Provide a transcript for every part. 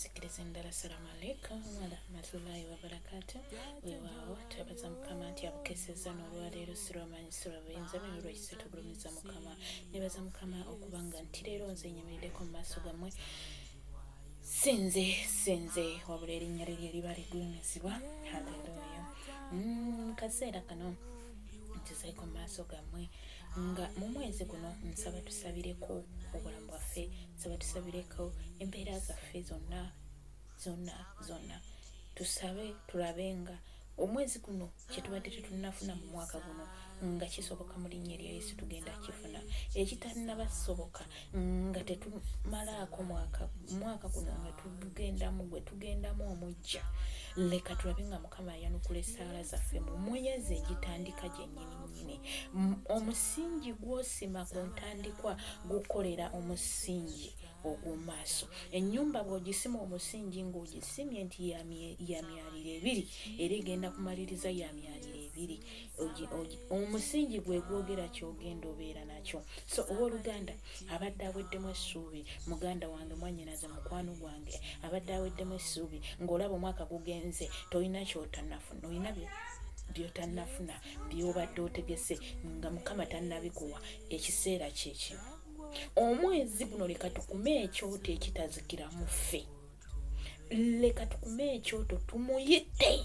Ab'enzikiriza endala, assalamu alaikum warahmatullahi wabarakatu. Weewaawo twebaza Mukama nti abukesezza n'olwaleero, si lwamaanyi, si lwa buyinza, naye olwekisa tugulumiza Mukama. Nebaza Mukama okubanga nti leero nze nyimirideko mu maaso gammwe, si nze, si nze, wabula erinnya lye lyeriba ligulumizibwa. Haleluya. Kaseera kano ntuzeeko mu maaso gammwe nga mu mwezi guno nsaba tusabireko obulamu bwaffe, nsaba tusabireko embeera zaffe zonna zonna zonna. Tusabe tulabe nga omwezi guno kyetubadde tetunnafuna mu mwaka guno nga kisoboka mu linnya erya Yesu tugenda kifuna. Ekitannabasoboka nga tetumalaako mwaka guno nga tugendamu gwe tugendamu omujja, leka tulabe nga Mukama ayanukula essaala zaffe mu mwezi egitandika gyennyini nnyini. Omusingi gw'osima ku ntandikwa gukolera omusingi ogw'omumaaso. Ennyumba bw'ogisima omusingi ng'ogisimye nti ya myaliro ebiri, era egenda kumaliriza ya myaliro ebiri. Omusingi gwe gwogera ky'ogenda obeera nakyo. So owooluganda abadde aweddemu essuubi, muganda wange, mwannyinaze, mukwano gwange abadde aweddemu essuubi ng'olaba omwaka gugenze tolina ky'otannafuna, olina by'otannafuna by'obadde otegese nga Mukama tannabikuwa, ekiseera kye kino. Omwezi guno leka tukume ekyoto ekitazikira mu ffe, leka tukume ekyoto tumuyite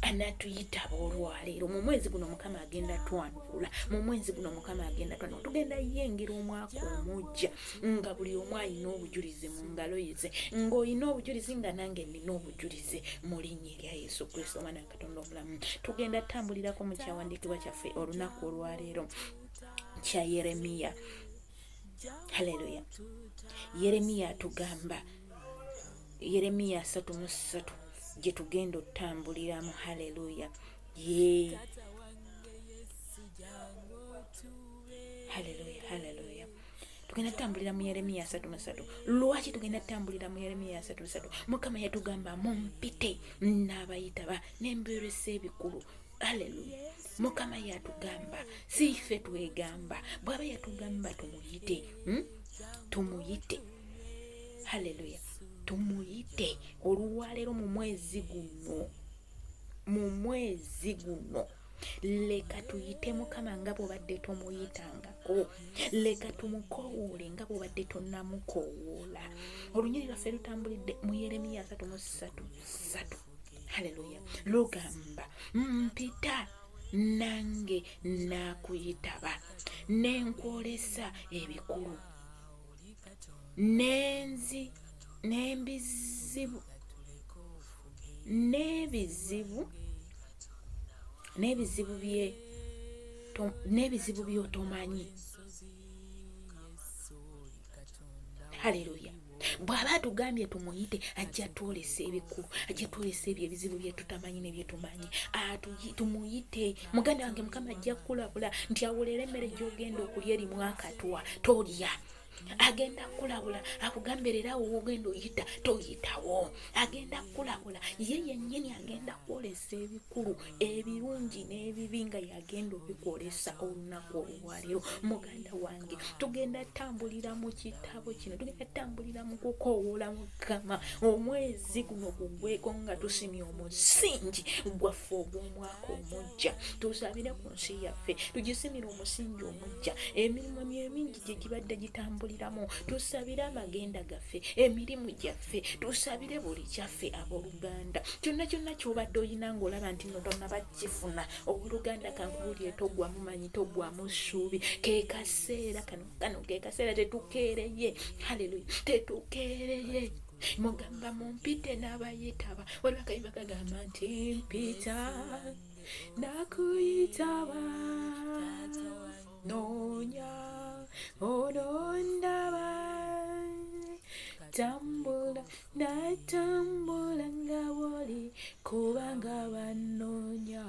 anatuyitaba olwaleero. Mu mwezi guno Mukama agenda twanukula, mu mwezi guno Mukama agenda twanukula. Tugenda yingira omwaka omujja nga buli omu alina obujulizi mu ngalo ze, ng'olina obujulizi nga nange nina obujulizi mu linnya erya Yesu Kristo omwana wa Katonda omulamu. Tugenda tambulirako mu kyawandiikibwa kyaffe olunaku olwaleero kya Yeremiya. Haleluya. Yeremiya atugamba, Yeremiya 33 gye tugenda otutambuliramu. Haleluya. Ye haleluya, haleluya. Tugenda tutambulira mu Yeremiya 33. Lwaki tugenda tutambulira mu Yeremiya 33? Mukama yatugamba, mumpite n'abayitaba nembeeresa ebikulu. Haleluya. Mukama yatugamba, si ffe twegamba. Bw'aba yatugamba tumuyite, Tumuyite. Haleluya. Tumuyite olwaleero mu mwezi guno, mu mwezi guno leka tuyite Mukama nga bw'obadde tomuyitangako, leka tumukowoole nga bw'obadde tonnamukoowoola. Olunyiri lwaffe lutambulidde mu Yeremiya 33:3. Haleluya. Lugamba, mpita nange naakuyitaba nenkwolesa ebikulu nenzi n'embizibu n'ebizibu n'ebizibu bye n'ebizibu by'otomanyi. Haleluya. Bw'aba atugambye tumuyite, ajja twolesa ebikulu, ajja twolesa ebyo ebizibu bye tutamanyi ne bye tumanyi. Tumuyite muganda wange, Mukama ajja kukulabula nti awolera emmere gy'ogenda okulya erimu akatwa, tolya. Agenda kukulabula akugambe leero awo wogenda oyita toyitawo. Agenda kukulabula ye yennyini, agenda kwolesa ebikulu ebirungi n'ebibi nga yagenda obikwolesa olunaku olwaleero. Muganda wange, tugenda tambulira mu kitabo kino, tugenda tambulira mu kukoowoola Mukama omwezi guno gugweko nga tusimye omusingi gwaffe ogw'omwaka omujja. Tusabire ku nsi yaffe, tugisimire omusingi omujja, emirimu emingi gye gibadde gitambuliramu. Tusabire amagenda gaffe, emirimu gyaffe, tusabire buli kyaffe. Abooluganda, kyonna kyonna ky'obadde olina ng'olaba nti no tonnaba kifuna, owooluganda kankubuulire, toggwamu manyi, toggwamu ssuubi. Ke kaseera kano, kano ke kaseera, tetukeereye. Haleluya, tetukeereye. Mugamba mumpite n'abayitaba. Waliwo akayimba kagamba nti mpita nakuyitaba, noonya onondaba, tambula natambula nga bwoli, kubanga banoonya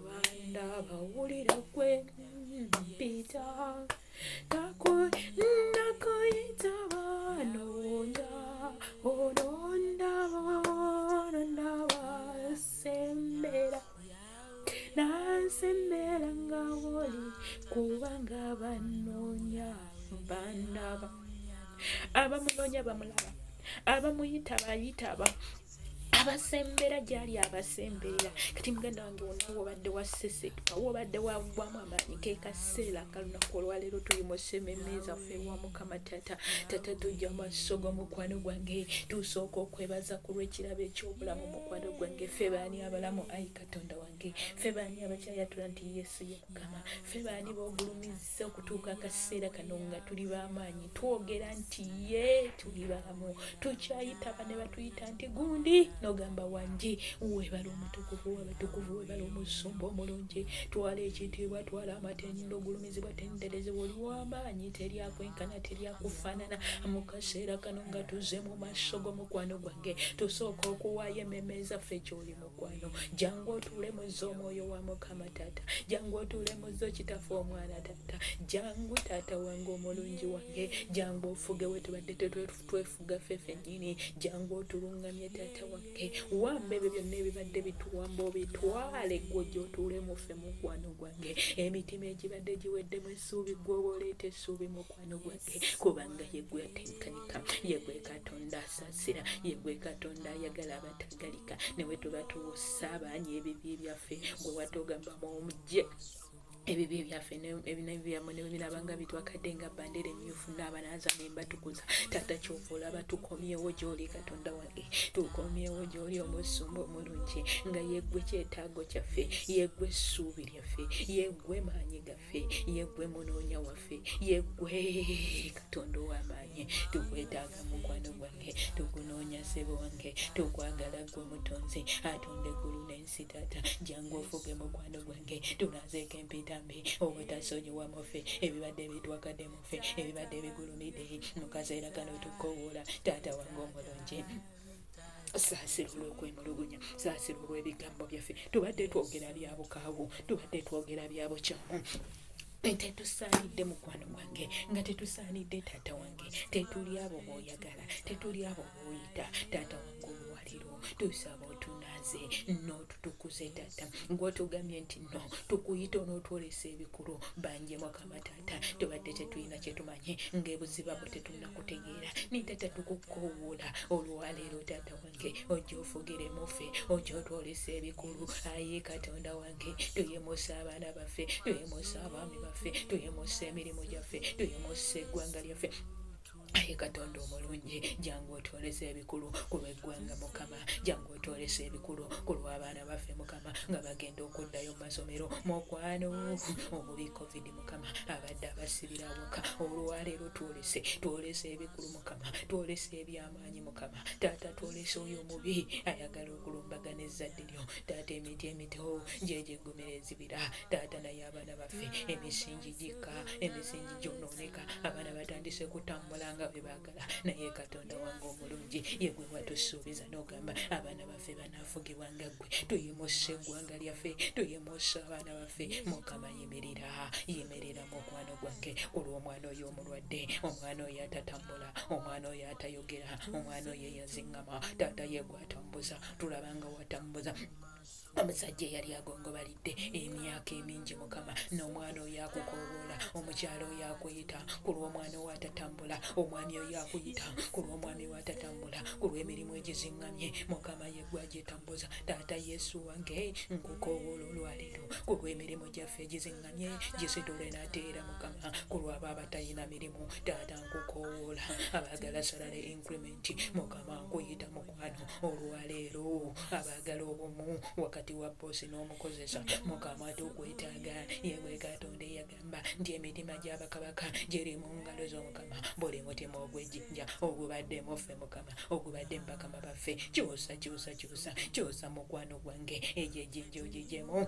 bandaba. Wulira gwe, mpita nakuyitaba, noonya onondaba, onondaba, sembera nansembera nga bwoli, kubanga banoonya bandaba. Abamunoonya bamulaba. Abamuyita bayitaba, abasembera gyali abasemberera. Kati muganda wange, wonna wobadde wasesetuka, wobadde wagwamu amaanyi, ke kaseera akalunaku olwaleero tuyimuse emmeeme zaffe ewa Mukama Taata. Taata, tujja maaso g'omukwano gwange, tusooka okwebaza ku lw'ekirabo eky'obulamu. Mukwano gwange, ffe baani abalamu? Ayi Katonda wange, ffe baani abakyayatula nti Yesu ye Mukama? Ffe baani boogulumizza okutuuka akaseera kano nga tuli b'amaanyi, twogera nti ye tuli balamu, tukyayitaba ne batuyita nti gundi, n'ogamba wangi? Weebala omutukuvu wabatukuvu, weebala omusumba omulungi. Twala ekitiibwa, twala amatendo, ogulumizibwa, tenderezebwa. Oli w'amaanyi, teri akwenkana, teri akufaanana. Mu kaseera kano nga tuzze mu maaso g'omukwano gwange, tusooka okuwaayo emmeeme zaffe gy'oli. Mukwano, jangu otuule mu zo, omwoyo wa Mukama Taata. Jangu otuule mu zo, Kitaffe, Omwana, Taata. Jangu Taata wange omulungi wange, jangu ofuge we tubadde tetwefuga ffe ffennyini. Jangu otulungamye, Taata wange. Wamba ebyo byonna ebibadde bituwamba, obitwale, gwe ojja otuule mu ffe. Mukwano gwange, emitima egibadde giweddemu essuubi, gwe oba oleeta essuubi, mukwano gwange, kubanga yegwe atenkanika, yegwe Katonda asaasira, yegwe Katonda ayagala abatagalika. Newe tuba tusaabanye ebibi byaffe, gwe watugamba mujje ebibi byaffe nebyammwe ne bwe bitwakadde nga bandera emyufu, n'abanaaza ne mbatukuza. Taata, kyova olaba tukomyewo gy'oli, Katonda wange, tukomyewo gy'oli, omusumba omulungi, nga yeggwe kyetaago kyaffe, yeggwe essuubi lyaffe, yeggwe maanyi gaffe, yeggwe munoonya waffe, yeggwe Katonda ow'amaanyi. Tukwetaaga, mukwano gwange, tukunoonya, ssebo wange, tukwagala ggwe Mutonzi atonda eggulu n'ensi. Taata, jangu ofuge, mukwano gwange, tunaazeeko empitambi, obutasonyiwa muffe, ebibadde bitwakadde muffe, ebibadde bigulumidde. Mu kaseera kano tukowoola, Taata wange omulungi. Saasira olw'okwemulugunya, saasira olw'ebigambo byaffe. Tubadde twogera bya bukaawu, tubadde twogera bya bukyamu, tetusaanidde, mukwano gwange, nga tetusaanidde. Taata wange, tetuli abo b'oyagala, tetuli abo b'oyita. Taata wange, olwaleero tusaba otunaaze n'otutukuze. Taata, gw'otugambye nti no tukuyita onootwolesa ebikulu banje. Mukama Taata, tubadde tetulina kyetumanyi, ng'ebuziba bwe tetunnakutegeera. Naye Taata, tukukoowoola olwaleero, Taata wange, ojja ofugire muffe, ojja otwolesa ebikulu. Ayi Katonda wange, tuyimusa abaana baffe, tuyimusa abaami baffe, tuyimusa emirimu gyaffe, tuyimusa eggwanga lyaffe. Ayi Katonda omulungi, jangu otwolesa ebikulu ku lw'eggwanga. Mukama, jangu otwolesa ebikulu ku lw'abaana baffe, Mukama, nga bagenda okuddayo mu masomero. Mukwano, omubi COVID, Mukama, abadde abasibira awaka. Olwaleero twolese, twolese ebikulu, Mukama, twolese ebyamaanyi. Mukama Taata, twolese oyo omubi ayagala okulumbagana ezzadde lyo. Taata, emiti emito gyegyeggumira ezibira, Taata, naye abaana baffe emisingi gikka, emisingi gyonooneka, abaana batandise kutambula nga bwe baagala. Naye Katonda wange omulungi, ye gwe watusuubiza n'ogamba abaana baffe banaafugibwa nga ggwe. Tuyimuse eggwanga lyaffe, tuyimuse abaana baffe. Mukama, yimirira, yimirira, mukwano gwange, ku lw'omwana oyo omulwadde, omwana oyo atatambula, omwana oyo atayogera, omwana oyo eyaziŋŋama. Taata, ye gwe atambuza. Tulaba nga watambuza omusajja eyali agongobalidde emyaka emingi, Mukama. N'omwana oyo akukoowoola, omukyala oyo akuyita ku lw'omwana owo atatambula, omwami oyo akuyita ku lw'omwami we atatambula, ku lw'emirimu egiziŋŋamye. Mukama, ye gwe agitambuza. Taata Yesu wange, nkukoowoola olwaleero ku lw'emirimu gyaffe egiziŋŋamye, gisitule nateera, Mukama. Ku lw'abo abatayina mirimu, Taata, nkukoowoola. Abaagala salary increment, Mukama, nkuyita, mukwano, olwaleero. Abaagala obumu wakati wa bosi n'omukozesa, Mukama, tukwetaaga. Yegwe Katonda eyagamba nti emitima gy'abakabaka giri mu ngalo z'Omukama. Buli mutima ogw'ejjinja ogubadde muffe, Mukama, ogubadde mu bakama baffe, kyusa, kyusa, kyusa, kyusa, mukwano gwange. Egyo ejjinja ogigyemu,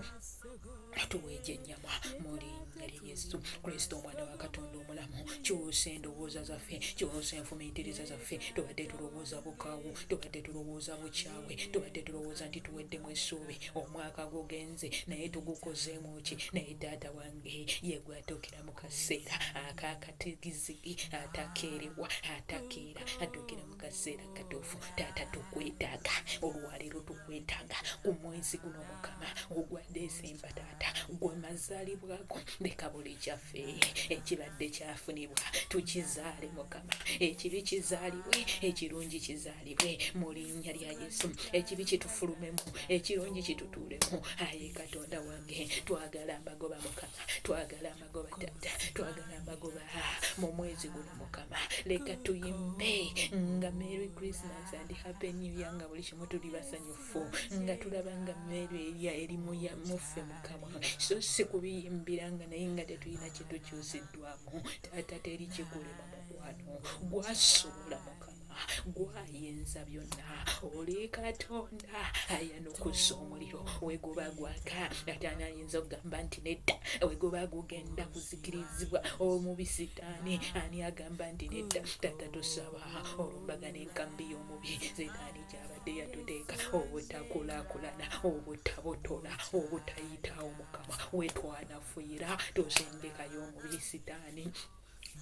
tuwa egyennyama, mu linnya lya Yesu Kristo, Omwana wa Katonda omulamu. Kyusa endowooza zaffe, kyusa enfumiitiriza zaffe. Tubadde tulowooza bukaawu, tubadde tulowooza bukyawe, tubadde tulowooza nti tuweddemu essuubi, omwaka gugenze naye tugukozeemu ki? Naye Taata wange, ye gwatuukira mu kaseera akakatigizigi, atakeerewa, atakeera, atuukira mu kaseera katuufu. Taata, tukwetaaga olwaleero. Tukwetaaga ku mwezi guno Mukama ogwa Desemba taata, gwe mazaalibwako, leka buli kyaffe ekibadde kyafunibwa tukizaale Mukama, ekibi kizaalibwe, ekirungi kizaalibwe mu linnya lya Yesu, ekibi kitufulumemu, ekirungi kitutuulemu. Aye Katonda wange, twagala amagoba Mukama, twagala amagoba taata, twagala amagoba mu mwezi guno Mukama. Leka tuyimbe nga Merry Christmas and Happy New Year, nga buli kimu tuli basanyufu, nga tulaba nga Merry erya eri muffe Mukama, so si kubiyimbira nga naye nga tetulina kyetukyusiddwamu. Taata, teri kikulema mukwano, gwasobola Mukama, gwayinza byonna, oli Katonda ayanukuza omuliro weguba gwaka, ate ani ayinza okugamba nti nedda? Weguba gugenda kuzikirizibwa omubi Sitaani, ani agamba nti nedda? Taata, tusaba olumbagana enkambi y'omubi Sitaani gyabadde yatuteeka obutakulaakulana, obutabotola, obutayitaawo. Mukama, wetwanafuyira tusindikayo omubi Sitaani,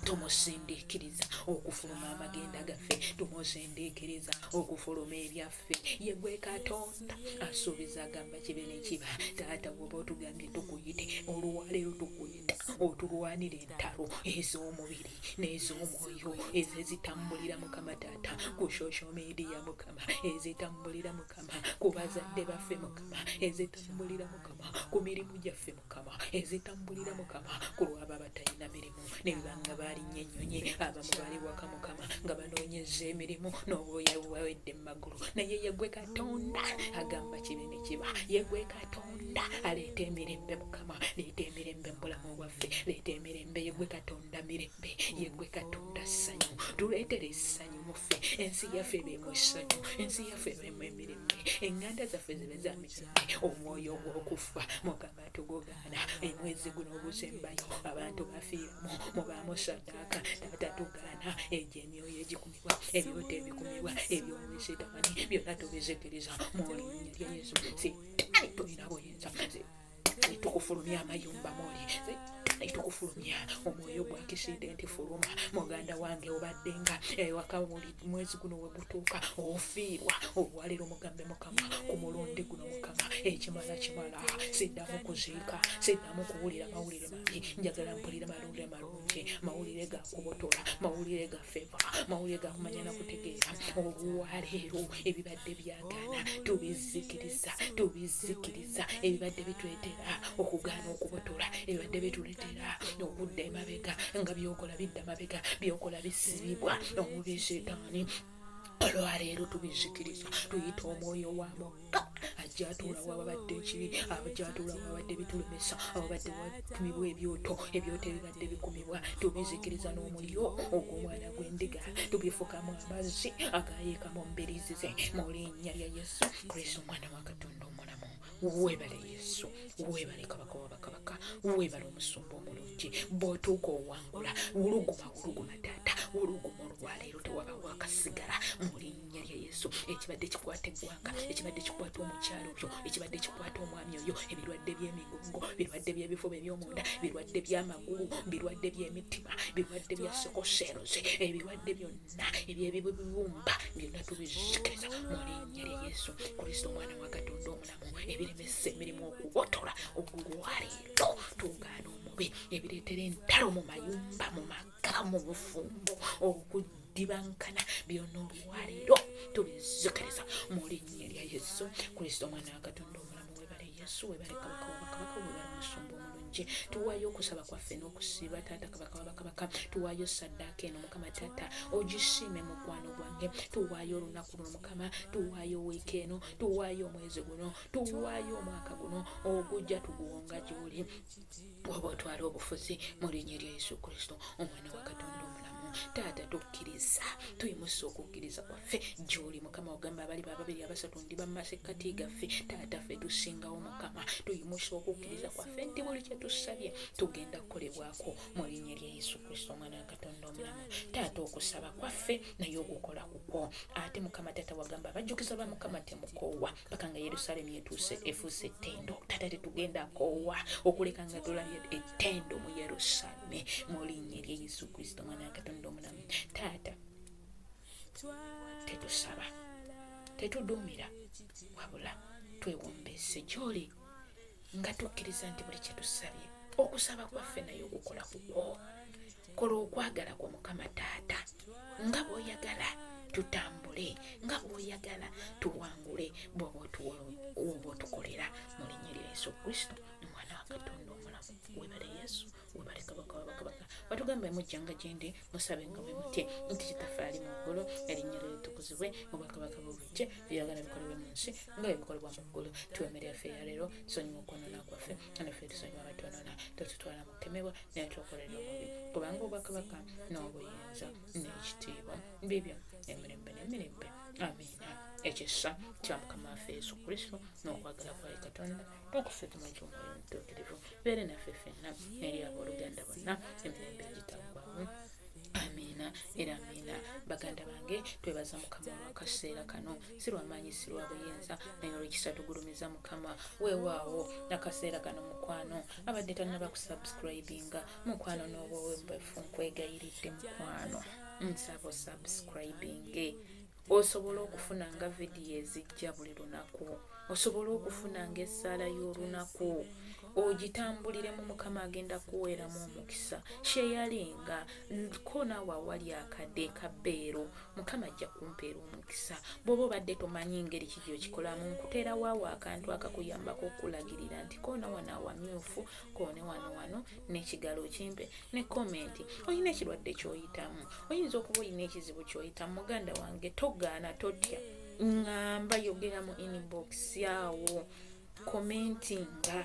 tumusindiikiriza okufuluma amagenda gaffe, tumusindiikiriza okufuluma ebyaffe. Ye gwe Katonda asuubiza, agamba kibe ne kiba. Taata, bwoba otugambye tukuyite, olwaleero tukuyita otulwanira entalo ez'omubiri n'ez'omwoyo, ezo ezitambulira Mukama taata ku social media Mukama, ezitambulira Mukama ku bazadde baffe Mukama, ezitambulira Mukama ku mirimu gyaffe Mukama, ezitambulira Mukama ku lwabo abatalina mirimu nebibanga balinnya ennyonyi, abamu bali waka Mukama nga banoonyeza emirimu n'obwoya bubawedde mu magulu. Naye yegwe Katonda agamba kibe ne kiba, yegwe Katonda aleeta emirembe. Mukama, leeta emirembe mu bulamu bwaffe, leeta emirembe. Yegwe Katonda mirembe, yegwe Katonda ssanyu, tuleetere essanyu muffe, ensi yaffe ebeemu essanyu, ensi yaffe ebeemu emirembe, eŋŋanda zaffe zibe za mirembe. Omwoyo ogw'okufa Mukama tugugaana. Emwezi guno ogusembayo abantu bafiiramu, mubaamu saddaaka. Taata, tugaana egyo emyoyo egikumibwa, ebyoto ebikumibwa ebyomubi Sitaani, byonna tubizikiriza mu linnya lya Yesu. Sitaani, tolina buyinza. Sitaani, tukufulumya amayumba muli. Sitaani, tukufulumya. Omwoyo gwa accident, fuluma. Muganda wange, obadde nga ewaka buli mwezi guno wegutuuka ofiirwa, olwaleero mugambe Mukama, ku mulundi guno Mukama, ekimala kimala, siddamu kuziika, siddamu kuwulira mawulire mabi, njagala mpulire mawulire malungi, mawulire ga kubotola, mawulire ga favour, mawulire ga kumanya na kutegeera. Olwaleero ebibadde byagaana tubizikiriza, tubizikiriza. Ebibadde bituleetera okugaana okubotola, ebibadde bituleetera okudda emabega, nga byokola bidda mabega, byokola bisibibwa omubi Setaani, olwaleero tubizikiriza. Tuyita omwoyo wa Mukama ajja atuula wababadde ekibi, ajja atuula wabadde bitulemesa, awabadde watumibwa ebyoto, ebyoto ebibadde bikumibwa tubizikiriza n'omuliro ogw'omwana gw'endiga, tubifukamu amazzi agayiika mu mbirizi ze, mu linnya lya Yesu Kristo, omwana wa Katonda omulamu. Weebale Yesu, weebale Kabaka wa bakabaka, weebale omusumba omulungi. Bw'otuuka owangula, wuluguma, wuluguma taata, wuluguma olwaleero, tewabawo akasigala mu linnya lya Yesu. Ekibadde kikwata eggwanga, ekibadde kikwata omukyalo oyo, ekibadde kikwata omwami oyo, ebirwadde by'emigongo, birwadde by'ebifuba eby'omunda, birwadde by'amagulu, birwadde by'emitima, birwadde bya sickle cells, ebirwadde byonna ebyebibumba, byonna tubizikiriza mu linnya lya Yesu Kristo, omwana wa Katonda omulamu. Ebiremesa emirimu okubotola, olwaleero tugaana omubi. Ebireetera entalo mu mayumba, mu maka, mu bufumbo, okudibankana, byonna olwaleero tubizikiriza mu linnya lya Yesu Kristo, omwana wa Katonda omulamu. Webale Yesu, webale Kabaka wa bakabaka, webale omusumba omulungi. Tuwaayo okusaba kwaffe n'okusiiba, taata Kabaka wa bakabaka. Tuwaayo saddaaka eno Mukama taata, ogisiime mukwano gwange. Tuwaayo olunaku luno Mukama, tuwaayo wiiki eno, tuwaayo omwezi guno, tuwaayo omwaka guno ogujja, tuguwonga gy'oli, oba otwala obufuzi mu linnya lya Yesu Kristo, omwana wa Katonda omulamu. Taata, tukkiriza, tuyimusa okukkiriza kwaffe gy'oli Mukama. Ogamba abali bababiri abasatu ndiba mu masekkati gaffe. Taata, ffe tusingawo Mukama, tuyimusa okukkiriza kwaffe nti buli kye tusabye tugenda kukolebwako mu linnya lya Yesu Kristo, omwana wa Katonda omulamu. Taata, okusaba kwaffe naye okukola kukwo. Ate Mukama taata, wagamba abajjukiza ba Mukama temukoowa paka nga Yerusaalemi etuuse efuuse ettendo. Taata, tetugenda koowa okuleka nga tulabye ettendo mu Yerusaalemi, mu linnya erya Yesu Kristo, omwana wa Katonda omulamu. Taata, tetusaba, tetuduumira. Wabula twewombeese gy'oli nga tukkiriza nti buli kye tusabye okusaba kwaffe naye okukola kukwo. Kola okwagala kwo Mukama Taata nga bw'oyagala tutambule nga bw'oyagala tuwangule bw'oba otukolera mu linnya lya Yesu Kristo omwana wa Katonda omulamu. Webale Yesu, webale Kabaka wa bakabaka. Watugamba mujjanga gyendi musabe nga bwe mutye nti Kitaffe ali mu ggulu, erinnya lyo litukuzibwe, obwakabaka bwo bujje, by'oyagala bikolebwe mu nsi nga bwe bikolebwa mu ggulu. Tuwe emmere yaffe eya leero, tusonyiwe okwonoona kwaffe nga naffe tusonyiwa abatwonoona, totutwala mu kukemebwa naye tulokolere omubi, kubanga obwakabaka n'obuyinza n'ekitiibwa bibyo emirembe n'emirembe. Amiina. Ekisa kya Mukama waffe Yesu Kristo n'okwagala kwa Katonda n'okufutima ky'Omwoyo Omutuukirivu beere naffe ffenna n'eri abooluganda bonna emirembe egitaggwawo. Amiina era amiina. Baganda bange, twebaza Mukama olw'akaseera kano, si lwa maanyi, si lwa buyinza, naye olw'ekisa tugulumiza Mukama. Weewaawo akaseera kano mukwano abadde tannaba kusubscribinga, mukwano n'obwowembefu nkwegayiridde mukwano, nsaba osubscribinge osobole okufuna nga vidiyo ezijja buli lunaku, osobole okufuna nga essaala y'olunaku ogitambuliremu. Mukama agenda kuweeramu omukisa. Sheyalinga ko naawe awali akadde kabeero, Mukama ajja kumpeera omukisa. Bw'oba obadde tomanyi ngeri ki gy'okikolamu, nkuteerawo awo akantu akakuyambako okukulagirira nti koona wano awamyufu, koone wano wano n'ekigalo okimpe ne komenti. Olina ekirwadde ky'oyitamu, oyinza okuba olina ekizibu ky'oyitamu, muganda wange togaana, totya, ŋŋamba yogera mu inbox awo, komenti nga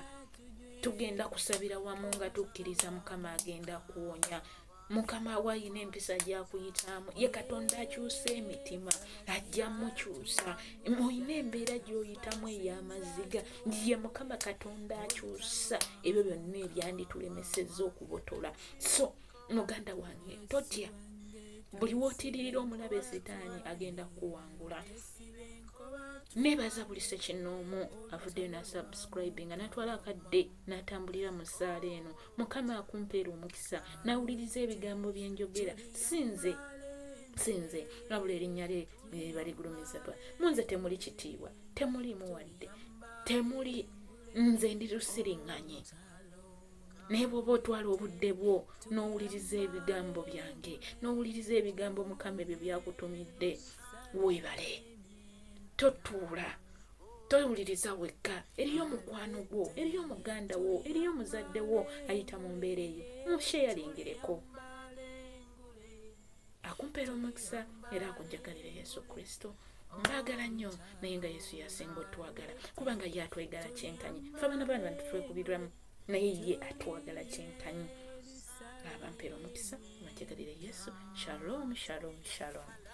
tugenda kusabira wamu nga tukkiriza Mukama agenda kuwonya. Mukama we ayina empisa gyakuyitaamu, ye Katonda akyusa emitima, ajja mukyusa. Olina embeera gy'oyitamu ey'amaziga, ye Mukama Katonda akyusa ebyo byonna ebyanditulemesezza okubotola. So muganda wange totya, buli wootiririra omulabe sitaani agenda kukuwangula. Nebaza buli sekinnoomu avuddeyo nasubscribinga natwala akadde n'atambulira mu ssaala eno. Mukama akumpeera omukisa nawuliriza ebigambo byenjogera. Sinze sinze wabula erinnya lye baligulumizibwa. Mu nze temuli kitiibwa, temuliimu wadde, temuli, nze ndi lusiriŋŋanye. Naye bw'oba otwala obudde bwo n'owuliriza ebigambo byange, n'owuliriza ebigambo Mukama ebyo byakutumidde, weebale. Totuula towuliriza wekka, eriyo mukwano gwo, eriyo muganda wo, eriyo muzadde wo ayita mu mbeera eyo, musheyalingereko. Akumpeera omukisa era akunjagalira Yesu Kristo. Mbaagala nnyo, naye nga Yesu yasinga otwagala, kubanga ye atwegala kyenkanyi. Fe abaana bana bantu twekubirwamu, naye ye atwagala kyenkanyi. Abampeera omukisa, banjagalira Yesu. Shalom, shalom, shalom.